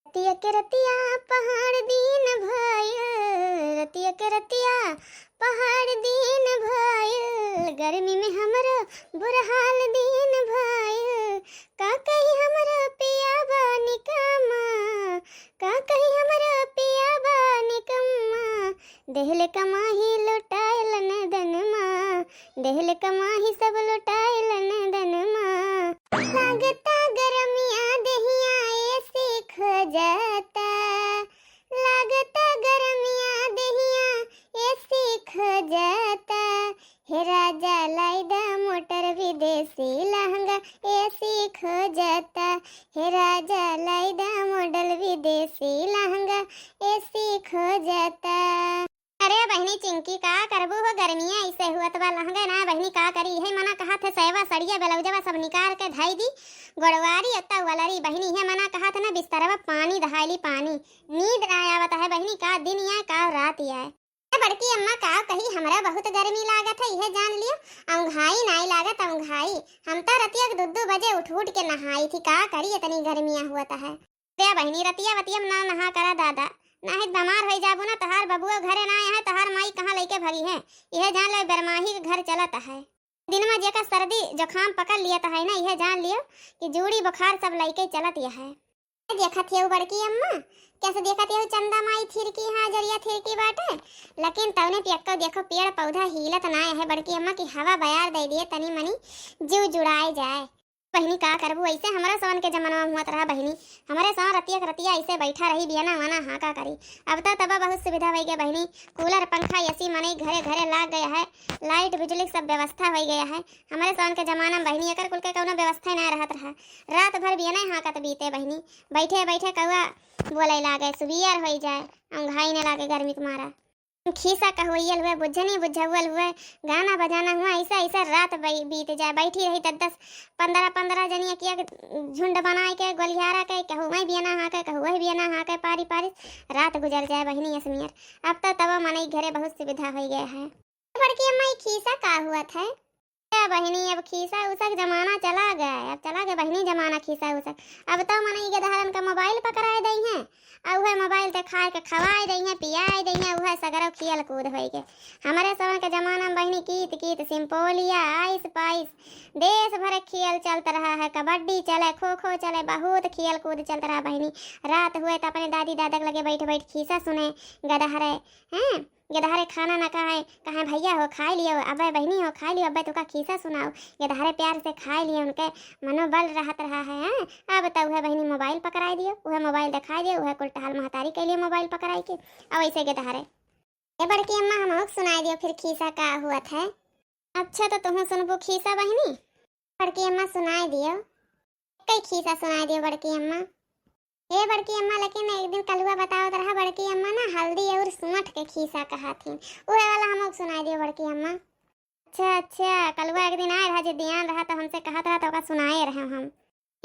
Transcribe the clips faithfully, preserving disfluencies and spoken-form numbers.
रतिया के रतिया पहाड़ दिन भइल, रतिया के रतिया पहाड़ दिन भइल, गर्मी में हमरो बुरा हाल दिन भइल। का कही हमरो पिया बा निकम्मा, का कही हमरो पिया बा निकम्मा, देहले कमाही लुटाइल नदनमा, देहले कमाही सब लुटाइल नदनमा। लागता गरमिया देहिया एसी खोजता, लागता गरमिया देहिया एसी खोजता। हे राजा लाई दा मोटर विदेशी लहंगा एसी खोजता, हे राजा लाई दा मॉडल विदेशी लहंगा एसी खोजता। अरे बहिनी चिंकी, का करबू हो, गर्मिया ऐसे हुअत बा, लहंगे ना बहिनी, का करी? हे मना कहत है, सैवा, सड़िया, ब्लाउजवा सब निकाल के धई दी, गोड़वारी अत्ता वलरी बहिनी, हे मना कहत है ना, बिस्तरवा पानी दहाइली पानी, नींद ना आवत है बहिनी, का दिन आए का रात आए। ए बड़की अम्मा, का कही, हमरा बहुत गर्मी लागत है, इहे जान लियो, औंघाई नाई लागत, औंघाई। हम तो रतिया के दू दू बजे उठ उठ के नहाई थी, का करी, इतनी गर्मिया हुअत है। रे बहिनी, रतिया वतिया में ना नहा करा दादा, नाहीं त बीमार होई जाबू ना। तहार बबुआ घरे ना आए हैं, तहार माई कहाँ लइके भगी है? यह जान ले, बरमाही के घर चलत है। दिन में जेकर सर्दी जुकाम पकड़ लियत है ना, यह जान लियो कि जूड़ी बुखार सब लइके चलत यह है। देखत हियउ बड़की अम्मा, कैसे देखत हियउ चंदा माई थिरकी, हाँ, जरिया थिरकी बाटे, लेकिन तउने पियक्को देखो पेड़ पौधा हीलत ना है बड़की अम्मा, कि हवा बयार दे दिए तनी मनी जीव जुड़ाए जाए। बहिनी, का करबू, ऐसे हमरे सवन के जमाना में हुअत रहा बहिनी। हमरे सवन रतिया के रतिया ऐसे बैठा रही, बियना वाना हाँका करी। अब तो तब बहुत सुविधा होइ गया बहिनी, कूलर, पंखा, एसी मनई घरे घरे लाग गया है, लाइट बिजली सब व्यवस्था होइ गया है। हमरे सवन के जमाना में बहिनी एकर कुल के कौनो व्यवस्था ही ना रहत रहा। रात भर बियना हाँकत बीते बहिनी, बैठे बैठे कौआ बोले लागे, सुबियर होइ जाए, औंघाई ने लागे गर्मी के मारा। खीसा कहवैयल हुए, बुझनी बुझौल हुए, गाना बजाना हुआ, ऐसा ऐसा रात बै-, बीत जाए। बैठी रही दस दस, पन्द्रह पन्द्रह जनिया किया के झुंड बनाए के, गोलियारा के, कहू मैं बियना हाँके, कहू वही बियना हाँके, पारी पारी रात गुजर जाए बहिनी असनियर। अब तो तब मनई घरे बहुत सुविधा होइ गया है। बड़की अम्मा, ई खीसा का हुअत है? ए बहिनी, अब खीसा उसक जमाना चला गया, अब चला गया बहिनी जमाना खीसा उसक। अब तो मनई गदहरन का मोबाइल पकड़ाए दई हैं, आ उहे मोबाइल ते खाए के खवाए दई हैं, पियाए दई हैं, उहे सगरो खियल कूद होई के। हमरे सवन के जमाना में बहिनी कीत कीत सिम्पोलिया, आइस पाइस, देश भर के खियल चलत रहा है, कबड्डी चले, खो खो चले, बहुत खियल कूद चलत रहा बहिनी। रात हुए तो अपने दादी दादा के लगे बैठ बैठ खीसा सुने गदहरे, हैं? गदहरे खाना ना खाए, कहे, "भैया हो, खाए लियो, अबे बहिनी हो, खाए लियो, अबे तुका खीसा सुनाओ।" गदहरे प्यार से खाए लियो, उनके मनोबल रहत रहा है, हैं? अब तो उहे बहिनी मोबाइल पकड़ाए दियो, उहे मोबाइल दिखाए दियो, उहे कुल टहल महतारी के लिए मोबाइल पकड़ाई के। अब ऐसे गदहरे, ए बड़की अम्मा, हमहू के सुनाए दियो फिर खीसा का हुअत है। अच्छा, तो तुहू सुनबू खीसा बहिनी? बड़की अम्मा सुनाए दियो, कई खीसा सुनाए दियो बड़की अम्मा। हे बड़की अम्मा, लेकिन एक दिन कलुआ बतावत रहा बड़की अम्मा ना, हल्दी और सूंठ के खीसा कहा थी, उहे वाला हमहू के सुनाए दियो बड़की अम्मा। अच्छा अच्छा, कलुआ एक दिन आए रहा, जे दियान रहा तो हमसे कहत रहा तो ओका सुनाए रहे हम।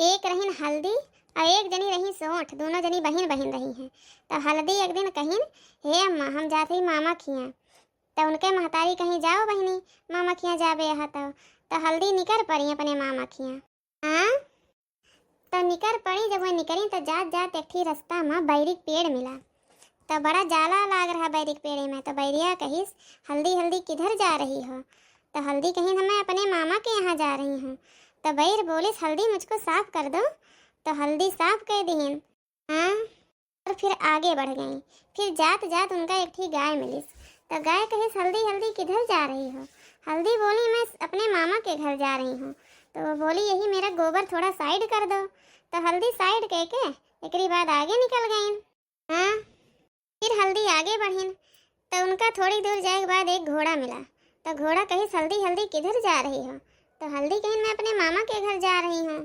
एक रहीन हल्दी और एक जनी रही सूंठ, दोनों जनी बहिन बहिन रही हैं। तो हल्दी एक दिन कहिन, "हे अम्मा, हम जात हई मामा खियाँ।" तो उनके महतारी कहीं, "जाओ बहिनी, मामा खियाँ जाबे यहाँ।" तो, तो हल्दी निकर पड़ी अपने मामा खियाँ। हाँ, तो निकर पड़ी। जब वह निकरी तो जात जात एक ठी रास्ता में बैरी के पेड़ मिला। तो बड़ा जाला लाग रहा बैरी के पेड़े में। तो बैरिया कहिस, "हल्दी, हल्दी किधर जा रही हो?" तो हल्दी कहिन, "मैं अपने मामा के यहाँ जा रही हूँ।" तो बैर बोलिस, "हल्दी मुझको साफ कर दो।" तो हल्दी साफ कर दिहिन। हाँ, और फिर आगे बढ़ गई। फिर जात जात उनका एक ठी गाय मिलिस। तो गाय कहिस, "हल्दी, हल्दी किधर जा रही हो?" हल्दी बोली, "मैं अपने मामा के घर जा रही हूँ।" तो वो बोली, "यही मेरा गोबर थोड़ा साइड कर दो।" तो हल्दी साइड कह के एकरी बाद आगे निकल गईन। हाँ, फिर हल्दी आगे बढ़िन। तो उनका थोड़ी दूर जाए के बाद एक घोड़ा मिला। तो घोड़ा कहिस, "हल्दी, हल्दी किधर जा रही हो?" तो हल्दी कहिन, "मैं अपने मामा के घर जा रही हूँ।"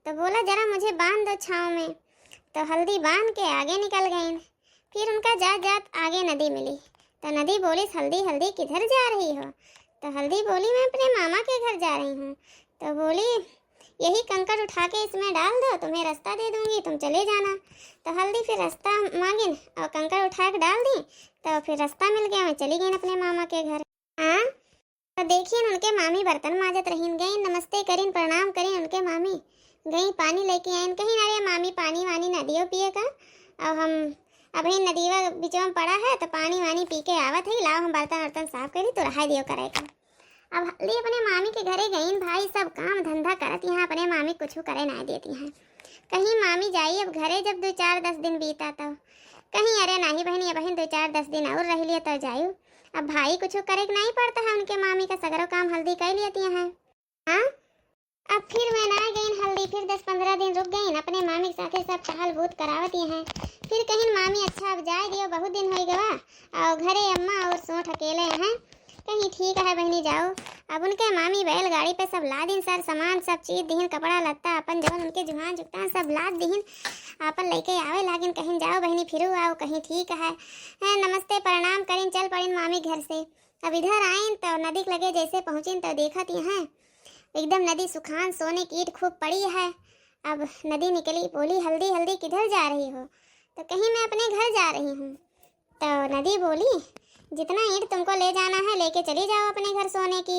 तो बोला, "जरा मुझे बांध दो छाँव में।" तो हल्दी बांध के आगे निकल गईन। फिर उनका जात जात आगे नदी मिली। तो नदी बोलिस, "हल्दी, हल्दी किधर जा रही हो?" तो हल्दी बोली, "मैं अपने मामा के घर जा रही हूँ।" तो बोली, "यही कंकड़ उठा के इसमें डाल दो, तुम्हें रास्ता दे दूंगी, तुम चले जाना।" तो हल्दी फिर रास्ता मांगिन और कंकड़ उठा के डाल दी। तो फिर रास्ता मिल गया, वहीं चली गईन अपने मामा के घर। हाँ, तो देखिन उनके मामी बर्तन माजत रहीन, गईन नमस्ते करीन, प्रणाम करीन उनके मामी। गई पानी लेके आइन, कहिन अरे मामी पानी वानी ना दियो पिए का, अब हम अबही नदीवा बिचवा में पड़ा है तो पानी वानी पी के आवत है, लाओ हम बर्तन वर्तन साफ करी तो रहा दियो करे का। अब हल्दी अपने मामी के घरे गईन, भाई सब काम धंधा करत यहाँ, अपने मामी कुछ करे ना देती हैं। कहीं मामी जाई अब घरे जब दो चार दस दिन बीता तो कहीं अरे नाही बहनी, अबहिन दो चार दस दिन और रह लिए तो जायु। अब भाई कुछ करे के नहीं पड़ता है, उनके मामी का सगरो काम हल्दी कर लेती हैं। हाँ, अब फिर मैं ना गईन हल्दी, फिर दस पन्द्रह दिन रुक गईन, अपने मामी के साथे सब टहल बूत करावत ही हैं। फिर कहिन मामी अच्छा अब जाए दियो, बहुत दिन हो गवा, और घरे अम्मा और सोंठ अकेले हैं। कहीं ठीक है बहनी जाओ। अब उनके मामी बैलगाड़ी पे सब लादिन सर सामान, सब चीज दिहिन, कपड़ा लत्ता अपन जवन उनके जुहान जुगतान सब लाद दिहिन, अपन लेके आवे लागिन। कहिन जाओ बहनी फिरू आओ, कहीं ठीक है। हैं, नमस्ते प्रणाम करिन चल पड़िन मामी घर से। अब इधर आइन तो नदी के लगे जैसे पहुँचिन तो देखत ही हैं एकदम नदी सुखान सोने की ईंट खूब पड़ी है। अब नदी निकली, बोली हल्दी हल्दी किधर जा रही हो? तो कहीं मैं अपने घर जा रही हूँ। तो नदी बोली जितना ईंट तुमको ले जाना है लेके चली जाओ अपने घर सोने की।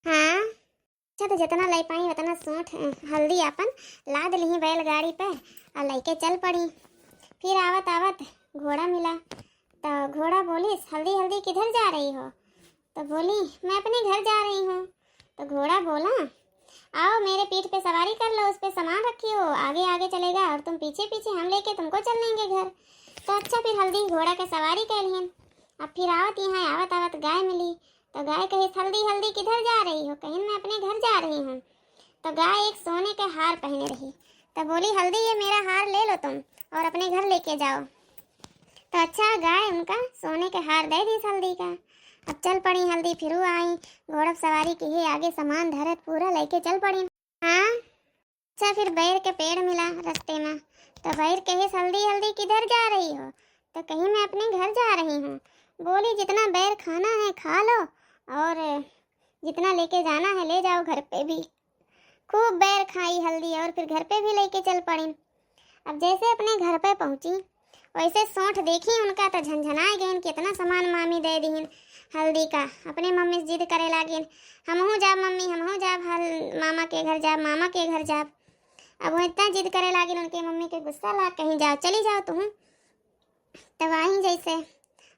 हाँ, अच्छा तो जितना ले पाई उतना सोंठ हल्दी अपन लाद लिही बैलगाड़ी पे और लेके चल पड़ी। फिर आवत आवत घोड़ा मिला। तो घोड़ा बोली हल्दी हल्दी किधर जा रही हो? तो बोली मैं अपने घर जा रही हूँ। तो घोड़ा बोला आओ मेरे पीठ पे सवारी कर लो, उस पे सामान रखी हो, आगे आगे चलेगा और तुम पीछे पीछे, हम लेके तुमको चल लेंगे घर। तो अच्छा फिर हल्दी घोड़ा के सवारी कर लिहन। अब फिर आवत यहाँ आवत आवत गाय मिली। तो गाय कही हल्दी हल्दी किधर जा रही हो? कहिन मैं अपने घर जा रही हूँ। तो गाय एक सोने के हार पहने रही। तो बोली हल्दी ये मेरा हार ले लो तुम और अपने घर लेके जाओ। तो अच्छा गाय उनका सोने के हार दे दी हल्दी का। अब चल पड़ी हल्दी फिरू आई, घोड़ा सवारी की ही आगे सामान धरत पूरा लेके चल पड़ी। हाँ, अच्छा फिर बैर के पेड़ मिला रास्ते में। तो बैर कहे हल्दी हल्दी किधर जा रही हो? तो कहीं मैं अपने घर जा रही हूँ। बोली जितना बैर खाना है खा लो और जितना लेके जाना है ले जाओ घर पे भी। खूब बैर खाई हल्दी और फिर घर पे भी लेके चल पड़ी। अब जैसे अपने घर पे पहुँची वैसे सोंठ देखी उनका तो झनझनाए गईन कि इतना सामान मामी दे दीन हल्दी का। अपने मम्मी से जिद करे लागिन हमहू जाब मम्मी, हमहू जाब हल मामा के घर जाब, मामा के घर जाब। अब वो इतना जिद करे लागिन उनके मम्मी के गुस्सा लाग कहीं जाओ चली जाओ तुम। तब वहीं जैसे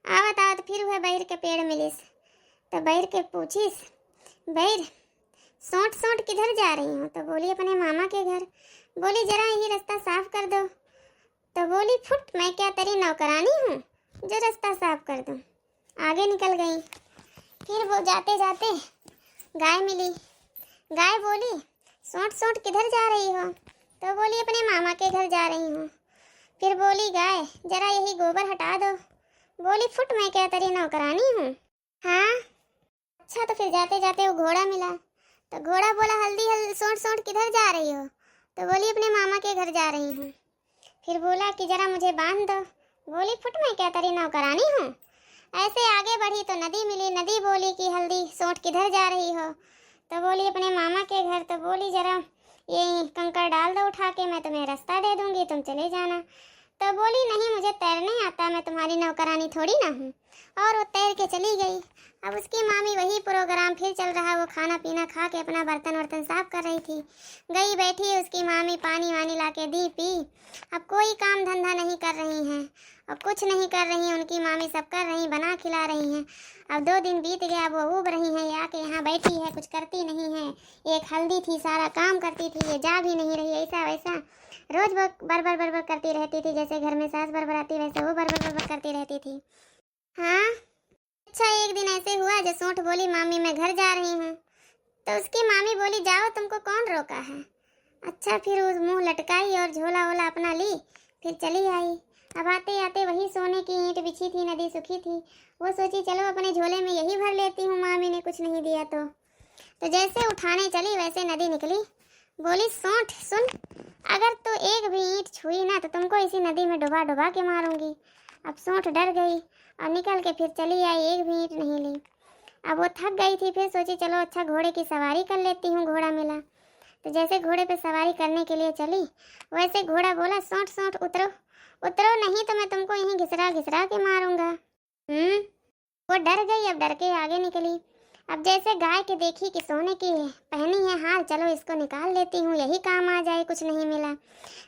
आवत आवत फिर वह बैर के पेड़ मिलिस। तो बैर के पूछिस बैर सोंठ सोंठ किधर जा रही हो? तो बोली अपने मामा के घर। बोली जरा यही रास्ता साफ कर दो। तो बोली फुट मैं क्या तेरी नौकरानी हूँ जो रास्ता साफ कर दूँ। आगे निकल गई। फिर वो जाते जाते गाय मिली। गाय बोली सोंठ सोंठ किधर जा रही हो? तो बोली अपने मामा के घर जा रही हूँ। फिर बोली गाय जरा यही गोबर हटा दो। बोली फुट मैं क्या तेरी नौकरानी हूँ? हाँ, अच्छा तो फिर जाते जाते वो घोड़ा मिला। तो घोड़ा बोला हल्दी हल सोंठ सोंठ किधर जा रही हो? तो बोली अपने मामा के घर जा रही हूँ। फिर बोला कि जरा मुझे बांध दो। बोली फुट मैं क्या तेरी नौकरानी हूँ? ऐसे आगे बढ़ी तो नदी मिली। नदी बोली कि हल्दी सोंठ किधर जा रही हो? तो बोली अपने मामा के घर। तो बोली जरा ये कंकड़ डाल दो उठा के, मैं तुम्हें रास्ता दे दूंगी, तुम चले जाना। तो बोली नहीं मुझे तैरने आता, मैं तुम्हारी नौकरानी थोड़ी ना हूँ। और वो तैर के चली गई। अब उसकी मामी वही प्रोग्राम फिर चल रहा, वो खाना पीना खा के अपना बर्तन वर्तन साफ कर रही थी। गई बैठी उसकी मामी पानी वानी ला के दी पी। अब कोई काम धंधा नहीं कर रही हैं और कुछ नहीं कर रही उनकी मामी, सब कर रही, बना खिला रही हैं। अब दो दिन बीत गया, अब वो ऊब रही हैं, ये आके यहाँ बैठी है, कुछ करती नहीं है। एक हल्दी थी सारा काम करती थी, ये जा भी नहीं रही, ऐसा वैसा रोज वो बरबर बरबर करती रहती थी। जैसे घर में सास बरबराती वैसे वो बरबर बरबर करती रहती थी। हाँ, अच्छा एक दिन ऐसे हुआ जो सोंठ बोली मामी मैं घर जा रही हूँ। तो उसकी मामी बोली जाओ तुमको कौन रोका है? अच्छा फिर वो मुँह लटकाई और झोला वोला अपना ली फिर चली आई। अब आते आते वही सोने की ईंट बिछी थी, नदी सूखी थी। वो सोची चलो अपने झोले में यही भर लेती हूँ, मामी ने कुछ नहीं दिया तो। तो जैसे उठाने चली वैसे नदी निकली। बोली सोंठ सुन, अगर तू एक भी ईंट छुई ना तो तुमको इसी नदी में डुबा डुबा के मारूंगी। अब सोंठ डर गई और निकल के फिर चली आई, एक भी ईंट नहीं ली। अब वो थक गई थी, फिर सोची चलो अच्छा घोड़े की सवारी कर लेती हूँ, घोड़ा मिला। तो जैसे घोड़े पे सवारी करने के लिए चली वैसे घोड़ा बोला सोंठ सोंठ उतरो, उतरो नहीं तो मैं तुमको यहीं घिसरा घिसरा के मारूंगा। हम्म, वो डर गई, अब डर के आगे निकली। अब जैसे गाय के देखी कि सोने की पहनी है हार, चलो इसको निकाल लेती हूँ, यही काम आ जाए, कुछ नहीं मिला।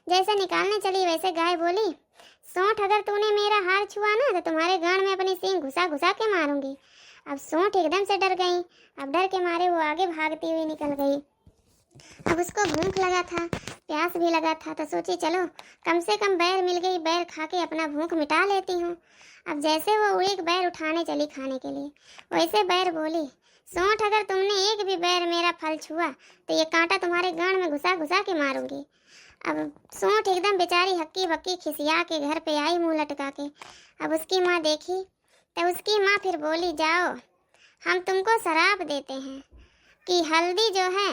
जैसे निकालने चली वैसे गाय बोली, "सोंठ, अगर तूने मेरा हार छुआ ना तो तुम्हारे गांड में अपनी सींग घुसा घुसा के मारूंगी।" अब सोंठ एकदम से डर गई। अब डर के मारे वो आगे भागती हुई निकल गई। अब उसको भूख लगा था, प्यास भी लगा था, तो सोची, "चलो, कम से कम बैर मिल गई, बैर खा के अपना भूख मिटा लेती हूँ।" अब जैसे वो एक बैर उठाने चली खाने के लिए, वैसे बैर बोली, "सोंठ, अगर तुमने एक भी बैर मेरा फल छुआ तो ये कांटा तुम्हारे गांड में घुसा घुसा के मारूंगी।" अब सोंठ एकदम बेचारी हक्की बक्की खिसिया के घर पे आई मुंह लटका के। अब उसकी माँ देखी तो उसकी माँ फिर बोली, "जाओ, हम तुमको श्राप देते हैं कि हल्दी जो है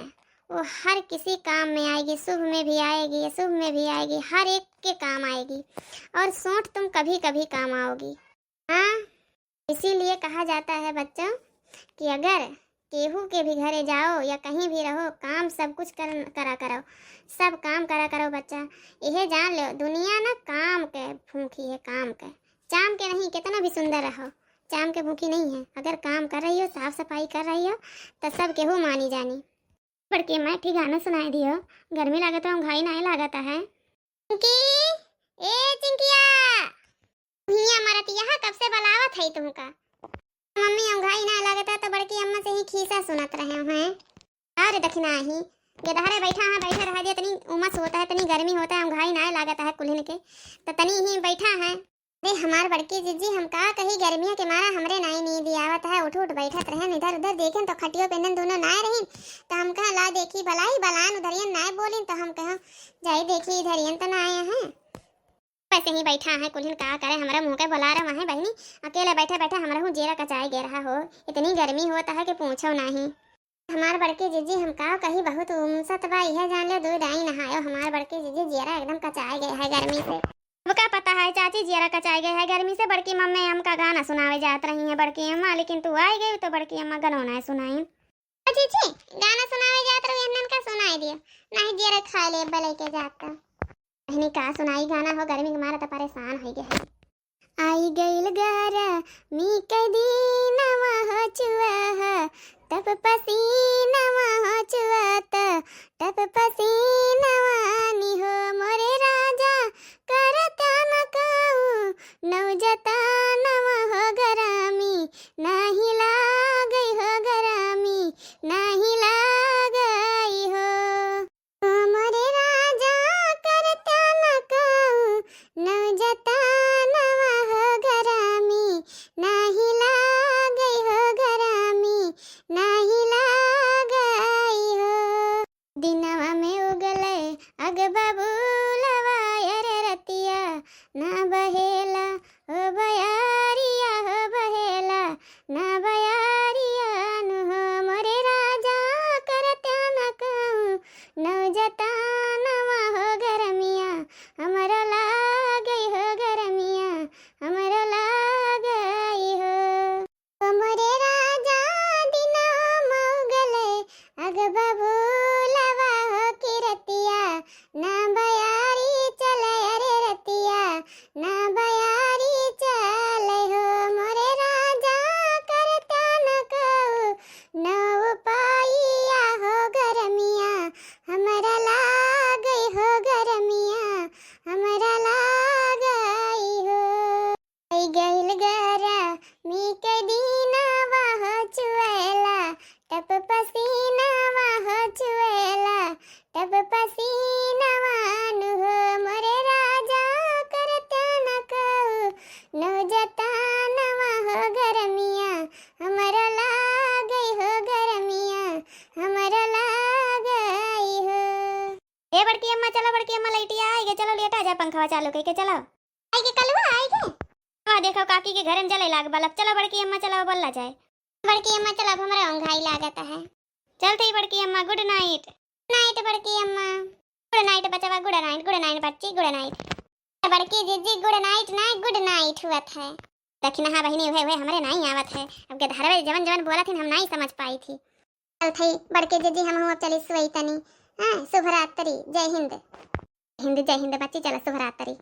वो हर किसी काम में आएगी, शुभ में भी आएगी, अशुभ में भी आएगी, हर एक के काम आएगी, और सोंठ तुम कभी कभी काम आओगी।" हाँ, इसीलिए कहा जाता है बच्चों कि अगर केहू के भी घरे जाओ या कहीं भी रहो, काम सब कुछ कर, करा करो, सब काम करा करो बच्चा। यह जान लो, दुनिया ना काम के भूखी है, काम के। चाम के नहीं, कितना भी सुंदर रहो, चाम के भूखी नहीं है। अगर काम कर रही हो, साफ सफाई कर रही हो, तो सब केहू मानी जानी। बड़की अम्मा, एक ठे गाना सुनाई दियो, गर्मी लागत है, उंघाई नाई लागत है। चिंकी, ए चिंकिया, हियाँ मरत यहाँ कब से बलावत है तुमका? मम्मी, उंघाई नाई लागत है तो बड़की अम्मा से ही खीसा सुनत रहे हैं। अरे दखिना ही, गेदहरे बैठा है, बैठे रह दिया, तनी उमस होता है, तनी गर्मी होता है, उंघाई नाई लागत है कुल्हिन के, तो तनी ही बैठा है। अरे हमार बड़की जिज्जी, हम का कही, गर्मिया के मारा हमरे नाई नींद आवत है, उठ उठ बैठत रहन, इधर उधर देखेन तो खटियो पे इन्हन दोनों नाई रहीन, तो हम कहा ला देखी भलाई, बलान उधरियन नाई बोलिन, तो हम कहा जाई देखी इधरियन तो नाई है। वैसे ही बैठा है कुल्हिन, का करे, हमरा मुँह के बोला रहा है बहिनी, अकेले बैठे बैठे हमरा हूँ जियरा कचाए गे रहा हो, इतनी गर्मी होता है कि पूछो नहीं। हमार बड़की जिज्जी, हम का कही, बहुत उमसत बा, इहे जान लो, दुइ डाई नहायो, हमार बड़की जिज्जी, जियरा एकदम कचाए गए है गर्मी से। अब का पता है चाची, जियरा कचाए गए है गर्मी से। बड़की मम्मी हमका गाना सुनावे जात रही है बड़की अम्मा, लेकिन तू आई गई तो बड़की अम्मा गनौना सुनाई। ओ जिज्जी, गाना सुनावे जात रही, इन्हन का सुनाई दियो, नहीं जियरा खाए ले बले के जात। बहिनी का सुनाई गाना हो, गर्मी के मारे तो परेशान हो गए है। आई गइल गरमी के दीनवा हो चुआ ह, टप पसीनवा हो चुआ त, टप पसीनवा नि हो मोरे राजा, करता न काऊ नौ जतानवा हो गरमी, नाही लागई हो गरमी, नाही लागई हो। मोरे राजा करता न काऊ नौ जतानवा हो गरमी, नाही लागई हो गरमी, नाही लागई हो। दिनवा में उगले अग बबूलवा, अरे रतिया ना बहेला, हो बयारिया हो बहेला, ना बयारिया नु हो मोरे राजा, करता न काऊ नौ जतानवा हो गरमिया, हमरा लागई हो गरमिया, हमरा लागई हो। ओ मोरे राजा दिना मौगले अग बबूलवा हो किरतिया, ना बयारी चले अरे रतिया, ना बयारी चले हो मोरे राजा, करता न काऊ नौ उपाइया हो गरमिया, हमरा लागई हो गरमिया, हमरा लागई हो। आई गइल गरमी के दीनवा हो चुएला, टप पसीनवा हो चुएला, टप पसीनवा नु हो मोरे राजा, करता न काऊ नौ जतानवा हो गरमिया, हमरा लागई हो गरमिया, हमरा लागई हो। ए बड़की अम्मा, चलो बड़की अम्मा, लइटिया आइगे, चलो लेटा जा पंखवा चालू कइके, चलो। आइगे कलुआ, आइगे। हाँ, देखो काकी के घरे में जले लाग बल्ब, चलो बड़की अम्मा, चलो बल्ला जाए। बड़की अम्मा, चलो अब हमरा उंघाई लागत है। चल थई बड़की अम्मा, good night। Night बड़की अम्मा। Good night बचवा, good night, good night बच्ची, good night। बड़की जिज्जी, good night ना, good night हुअत है। दखिनहा बहिनी, उहे, उहे हमरे नाई आवत है। अब गेदहरवे जवन, जवन बोलत हिन, हम नाई समझ पाई थी। चल थई, बड़के जिज्जी, हमहूँ अब चली सोई तनी। हाँ, शुभ रात्रि, जय हिंद। हिंद, जय हिंद बच्ची, चलो शुभ रात्रि।